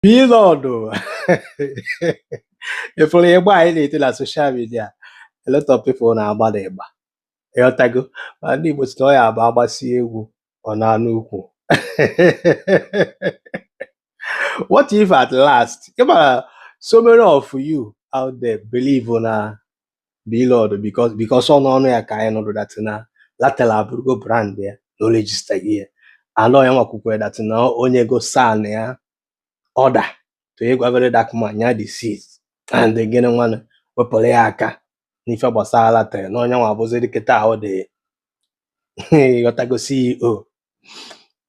Blord ịfụrụ ịgba anyị na-ete na social media, a lot of people na-agba na ịgba, ịghọtago? Ma ndị Igbo sị na ọ ya bụ agbasi egwu ọ na-anụ ukwu. What if at last, ị mara, so many of you out there believe na Blord because ọ n'ọnụ ya ka anyị nụrụ that na Ratel abụrụgo brand ya, na o register gị ya anọ ya nwakwukwere that na onye go san ya order to ịgwa Very Dark Man ya desist and gịnị nwanne wepụrụ ya aka n'ife gbasara Ratel, na onye nwa abụzi kịta ahụ dị, ịghọtago, CEO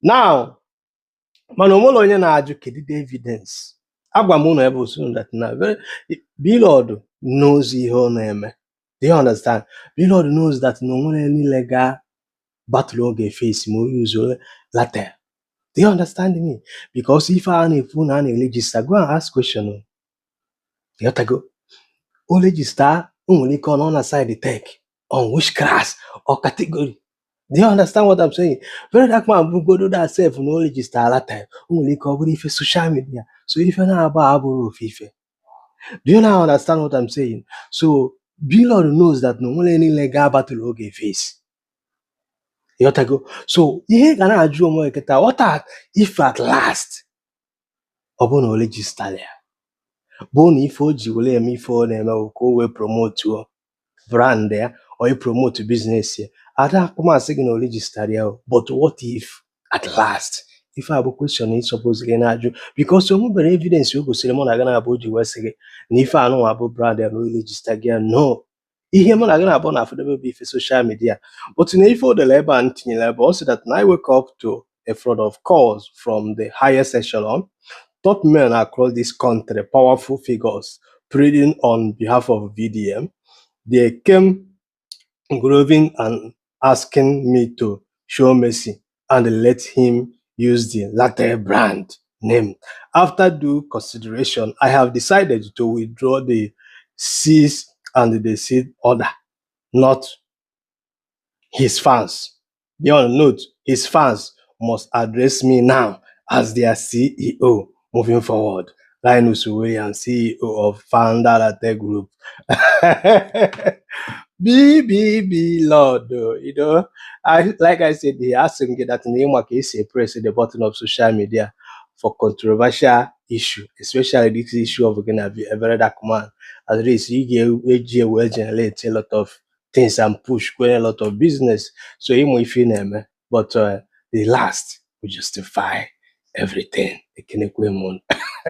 now. Mana o nwere onye na-ajụ kedu the evidence. Agwa m ụnụ ebe osu that na Blord knows ihe ọ na-eme. Do you understand? Blord knows that na o nwere any legal battle ọ ga-efesi ma o use Ratel. Do you understand me? Because ife a na-ekwu na a na-eregister, go and ask question o. Ịghọtago? O register, o nwere ike ọ nọ na side tech on which class or category. Do you understand what I'm saying? Very Dark Man bụgodo that self na o register Ratel, o nwere ike ọ bụrụ ife social media. So ife na-abụ abụrụ ofu ife. Do you now understand what I'm saying? So Blord knows that na o nwere any legal battle ọ ga-efesi. Ịghọtago? So ihe ị ga na-ajụ onwe gị kịta, what are if at last ọ bụrụ na o register ya, bụ na ife o ji were eme ife ọ na-eme bụ ka o wee promotuo brand ya or promote business ya, ada akpọmasị gị na o register ya o. But what if at last? Ife a bụ question ị suppose gị na-ajụ, because o nwebere evidence o gosiri mụ na gị na-abụ o ji wee sị gị na ife anụnwa bụ brand ya, na o register gị ya. No, ihe mụ na gị na-abụ na-afụdebe bụ ife social media. But na ife o dere ebe a m tinyere ebe ọ sị that na I wake up to a flood of calls from the highest echelon, top men across this country, powerful figures pleading on behalf of VDM. They came groveling and asking me to show mercy and let him use the Ratel brand name. After due consideration, I have decided to withdraw the cease and desist order, not his fans. Beyond note, his fans must address me now as their CEO moving forward. Linus Williams, CEO of Founder Ratel Group. BBB Lord, I like I said, he asked him that name ka press the button of social media for controversial issue, especially this issue of gonna be a Very Dark Man. At least he ga-eji wee generate a lot of things and push quite a lot of business. So ịmụ ife ị na-eme, but the last will justify everything. Ekenekwe m unu.